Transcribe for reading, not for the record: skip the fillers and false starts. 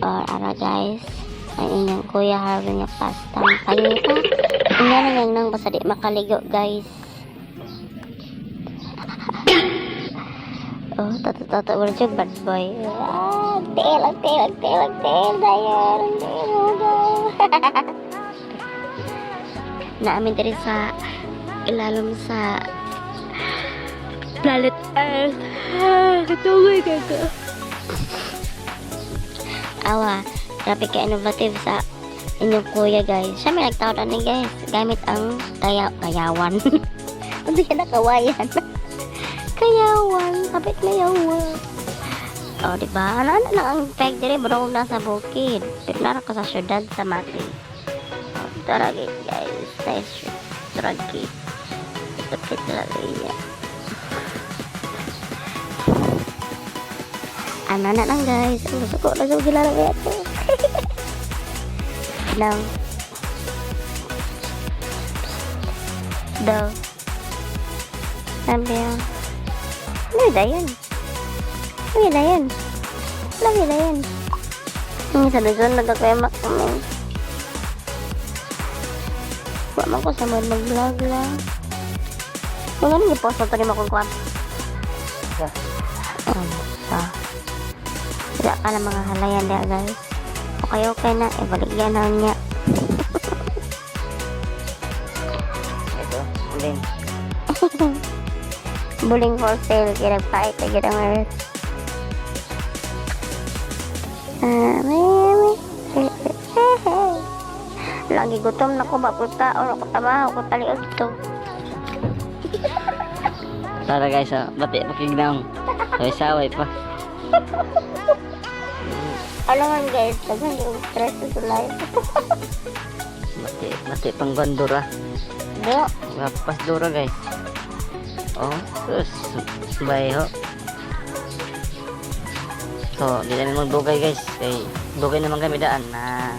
Or ara guys, ang inyong kuya having a pastime. Pangita. Nga nang nang basta di makaligo, guys. Oh, tato tato wala siya bad boy. Ah, tail, ang tail, ang tail, ang tail, dayon, ang tail, oh, go. Naamin diri sa ilalom sa planet Earth. Ah, katuloy ka ko. Awa, grabe ka innovative sa inyong kuya, guys. Siya may nagtawad ani, guys. Gamit ang kaya kayawan. Ano yan na kawayan? Kayawan. Kapit na yawan. Oh, di ba? Ano, ano lang ang peg dire, bro, nasa bukid. Pero nara ko sa syudad sa Mati. Oh, tara guys. Nice. Tara gate. Ito talaga iya. Ano na lang, guys. Ang gusto ko na sa gilala ko ito. Lang. Daw. Sabi yun. Ano ba yun? Ano ba yun? Ano ba yun? Ang sa Luzon, nagkakuyamak kami. Wa man ko sa mga mag-vlog lang. Kung ano yung post na ito ni makukuha. Yeah. Sa. Wala ka na mga halayan diya, guys. Okay na. Ibalik yan na niya. Ito, uling. Buling for sale. Kaya nagpait na gid ang earth. Ah, may. Lagi gutom na ko mapunta o ako trabaho ko taliod to. Tara guys, oh, bati pakignaong. Saway-saway pa. Alam man guys, daghan yung stress sa life. Bati, bati pang bandura. Do, Gapas dura, guys. Oh, terus bay ho. So, di namin magdugay, guys. Kay dugay naman kami daan na